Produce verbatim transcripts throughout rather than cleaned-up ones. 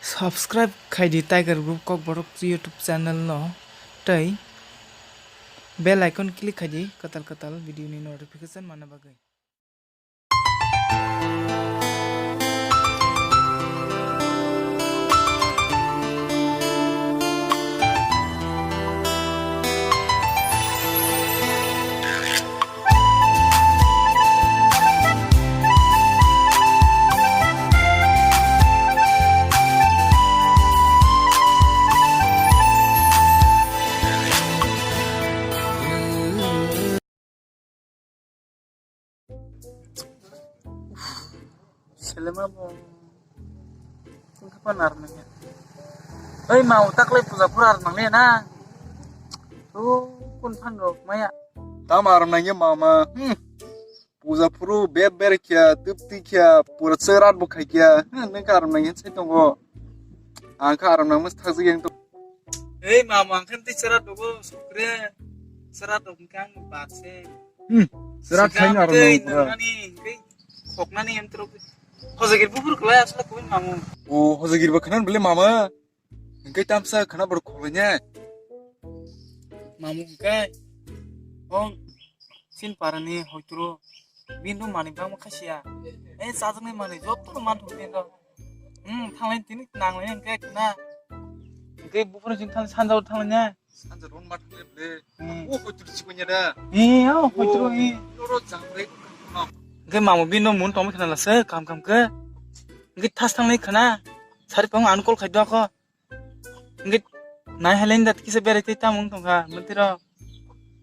Subscribe khai di Tiger Group Kokborok YouTube channel no, tei bell icon click khai di kwtal kwtal video ni notification manna bagwi. Selema bo. Tungkha pa nar nangya. Oi, mau taklai puja phuru ar nangya na. Tu kun phan rok maya. Tam ar nangya mama. Hmm. Puja phuru ber ber kya, tip ti kya, pura cherat bo khai kya. Hmm, nang ar nangya sai tongo. Ang kha ar nang mas thajik yang to. Ei, mama, ang khan tei chwra dogo, sukre. Chwra dog kang bat se. Hmm, chwra Sikam khaina aro tei nang pura. Nangani, tei khoknani em trok. Hojagir buphur kwlai asla koi mamu. O, hojagir ba khana bele mama. Hingke tamsa khana bor khokle nya. Mamu hingke. Ong, sin parani hoitro. Bindu mani bang khasiya. Eh, sajak ni mani jotto man thok den do. Hmm, thanglai tini nanglai hingke khna. Hingke buphuru jing thang sanjao thanglai nya. Sanja ron ma thang le ble. Hmm. O hoitro si konya da. Eh, o hoitro, eh. Loro jang bre ko kam. Hingke mamu bino mun tong khna lase kam kam ke. Hingke thas thanglai khna. Sari pang an call khai do ko. Hingke nai helen dat kisa berai tei tamung tong kha. Mantiro.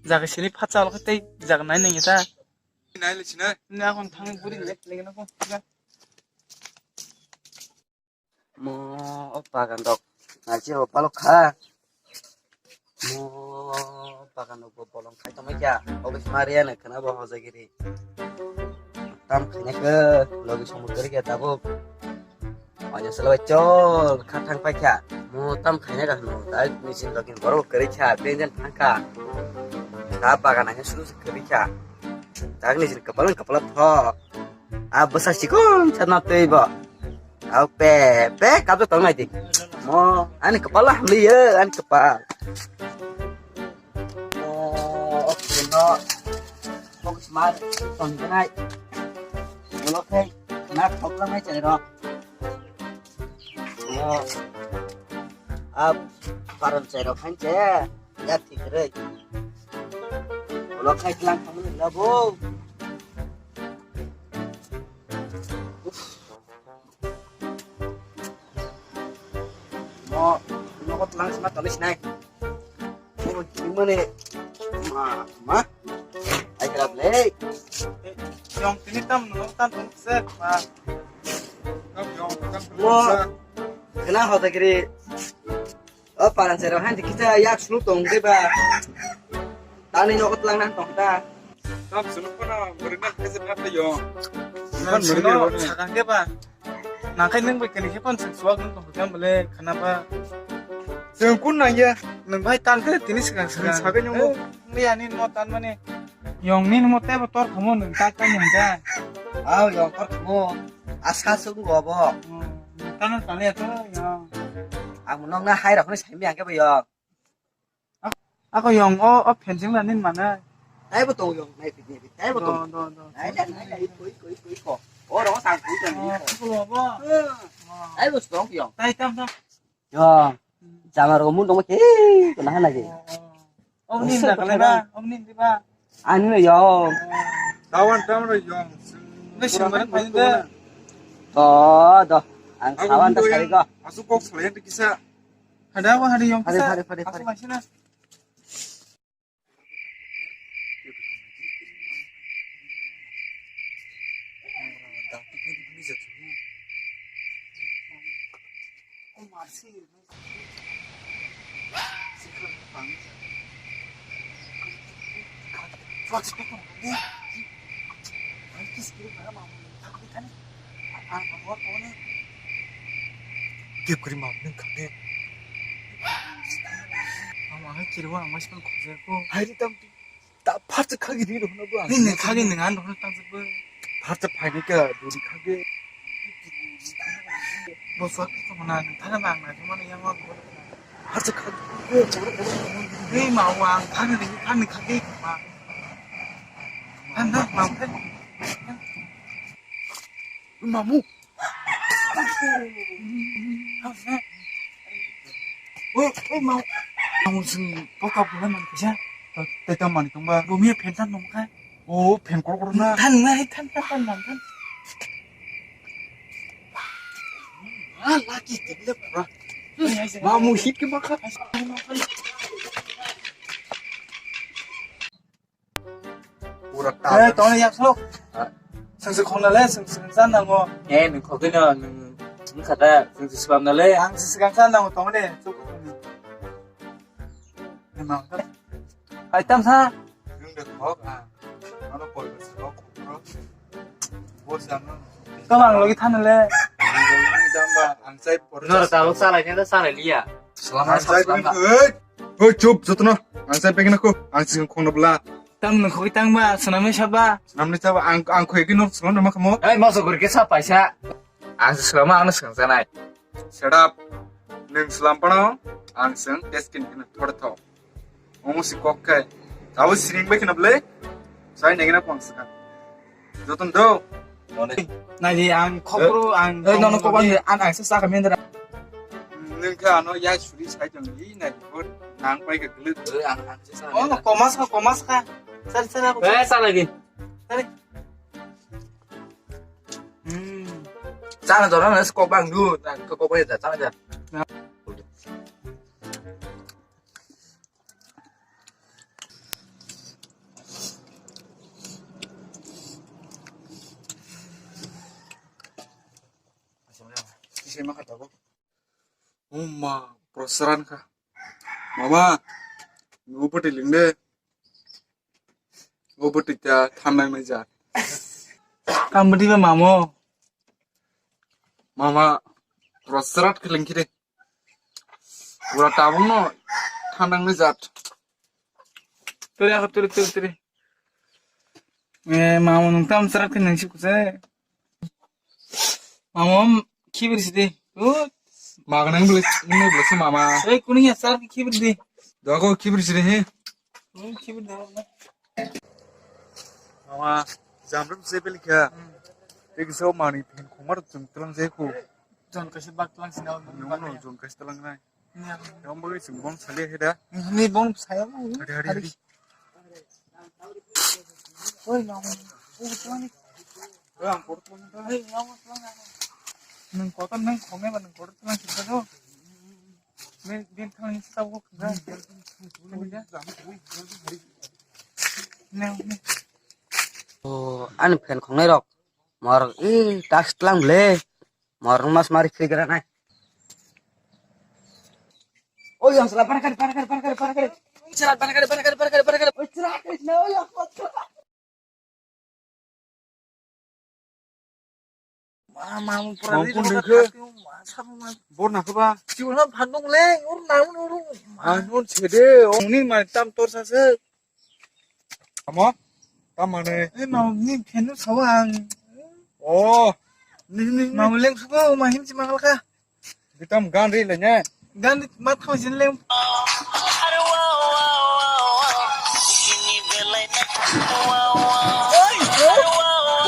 Jaga sini phatsa lo tei jaga nai nang ta. Nai le sinai. Ni akon thang buri le le na ko. Mo o bagan rok naisi o palok kha. Mo bagan rok bo bolong khai tongmai kha. Obo se Maria no khna bo hojagiri. Tam khaina khe logi somor kari khe tabuk. Onya salo chol kha thang pai kha. Mo tam khaina kha hwno. Dai nisin logi borok kari kha. Benjen thang kha. Ta bagan ang suru kari kha. Tak nisin kapal kapal tho. A bwsa sikon sana tei bo. Au pe, pe, kabja tong nai di. Mo, ani kapal lah, hamli ye, ani kapal. Mo, oke, no. Fokus mar, tong nai. Mo, oke, na, thok lang nai chai ro. Mo, ab, paron chai ro, khan che. Ya, thik re. Mo, khai klang, khamli, na, bo. Mo, nogo tlang sima toli sinai. Mo, chimane. Ma, ma. Ai, kerap le. Yong tini tam, no, tam, tam, se, ma. Tam yong, tam, mo, tam, se. Kena hota kiri. O paran sero han kisa yak sulu tong de ba. Tani nogo tlang nan tong ta. Tam sulu kono, muringan kisa nata yong. Nang sino sakang ke ba. Nang kai nang bai kani ke pan sing suak nang tong kan bole khana ba. Sing kun nang ya. Nang bai tan ke tini sakang sakang. Sakai nyong. Ni ani mo tan mane. Yong ni mo te ba tor khamo nang ta kai nang ta. Aw yong tor khamo. Asa sung go bo. Tano tale to yong. Ang nok na hai rok ni sai mi ang ke ba yong. Ako yong o, o fencing la nin mana. Tai bo tong yong, nai pit, nai pit, tai bo tong. Do, do, do. Nai, nai, nai, nai, iko, iko, iko, iko. O, ro, sang, iko, iko. Iko, bo. Ai bo tong yong. Tai tam tam. Yong. Jama ro mun tong ke, ko na na ke. O, o. Om nin da kale ba, om nin di ba. Ani no yong. Tawan tam ro yong. Ngai sing mana pani da. Do, do. Ang sawan ta sari ko. Asu kok selayan kisa. Hada ko hada yong kisa. Hada, hada, hada, hada. Asu masih na. Kep kri mam nung khade. Mama hai kiri wa mas pun khujai ko. Hai ri tam tu. Ta pharcha khagi ri rohna bo. Ni ne khagi nang an rohna tang jabo. Pharcha phaini ka duri khagi. Bo suat khe tongna nang thana bang na thumani yang wa. Harsa kha. Ei ma wa ang thana ni thani kha dei ma. Than than ma than. Mamu. Oi oi ma. Mamu sing poka pula man kisa. Tei tang mani tongba. Bo mi phen than nong kha. O phen kor kor na. Than na hai than than than than. Ah, laki tebile pura. Mamu hit ke makha. Pura eh, ta. Tong ya slo. Sengse khona le sengse san nango. Eh, nung khogino nung nung khata sengse swam na le. Ang se segang san nango tong de. Hai tam sa. Nung de khok ah. Ano kol se khok. Bo sam no. Tong ang logi than le. Nung de damba ang sai por. Nor ta lo sa lai ne sa lai liya. Salam ang sai por. Hoi, chup, jotono. Ang sai pegna ko. Ang sing khong na bla. Tam nung khoi tang ba, sanamni saba. Sanamni saba, ang, ang khoi ki nok sing ma khamo. Ei, moso guri ke sa paisa. Ang se sing ma, ang sing sanai. Shut up. Nung slam pano, ang sing teskin kena thor tho. Omo si kok kai. Tawo siring bai kena ble. Sai negena pang saka. Joton do. Nai di ang khopro ang. Eh, nono kok ang ang ang sa sa kami ndra. Nung kha ano ya suri sai tong di nai di bot nang pai ka gulu. Eh, ang ang sa sa. Oh, komas ka komas ka. Sar sar ako. Eh, sa lagi. Sari. Hmm. Sa na dora na kok bang du, kok bai da sa da. Kisai ma kha tabuk. Umma, prosran kha. Mama, nungbo bwtwi lingde. O bwtwi ta thanang nai ja. Kam bwtwi ba mamo. Mama, prosrat khe lingkhi de. Pura tabuk no thanang nai jat. Turi ako, turi, turi, turi. Eh, mamo nung tam srat khe nang si kusa. Mamo khibir sidi. Ut. Magnang beli, ini beli si mama. Eh, kuning ya srat khibir di. Dogo khibir sidi he. Kuning khibir di. Mama, jamrum se beli kha. Tegi so mani phin khomar jung tlang je ku. Jon kaisa bak tlang sina. Nung no jon kaisa tlang nai. Yang bagwi chwng bon sali he da. Ni bon saya mo. Hari hari hari. Oi, nang. Oi, tuan ni. Oi, ang kotor tuan ni. Oi, nang tuan ni. Nang kotor nang khonge ba nang kotor tuan kita tu. Ni din thang ni sabo kha. Nang ni. Oh, ani phen khongnai rok. Mor i tas tlang ble. Mor mas mari khri gra nai. Oi, yang salah, para kari, para kari, para kari, para kari. Oi, salah, para kari, para kari, para kari, para kari. Oi, salah, kari, salah, oi, aku, aku. Ma, ma, mu pura. Mampun di dikhe. Bor na khaba. Siwa na phandong le, ur na, ur, ur. Anun sede, ongni mai tam tor sase. Amo? Tamani? Eh, mau ni phenu sawa ang. Oh. Ni, ni, ni. Mau leng suko, ma him si mangal ka. Bitam gan ri le ne. Gan ri mat khau jin leng. Oi, oh,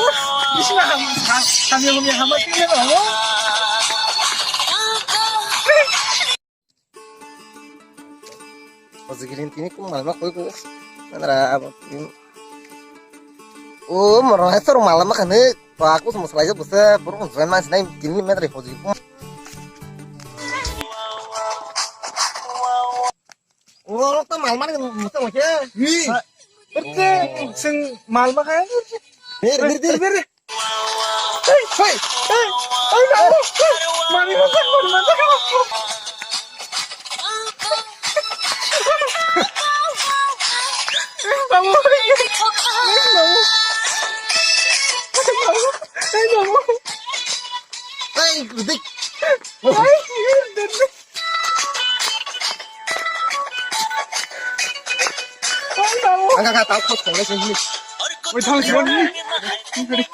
oh, bismillah, ham, ham, ham, ham, ham, ham, ham, ham, Hojigiri tini kum malma koi koi. Manra abo tini. O moro hai sor malma khani. Ba aku sama selai busa burung join mas nai tini metri hojigiri kum. O to malma ni musa musa. Hi. Berke sing malma kaya. Ber ber ber. Hey, hey, hey, hey, babu. Mami makan, mami makan. Babu. Babu. Babu. Hey, babu. Hey, Dik. Hey, Dik. Hey, babu. Angka ka tau khos khole sini. Oi, thang sini.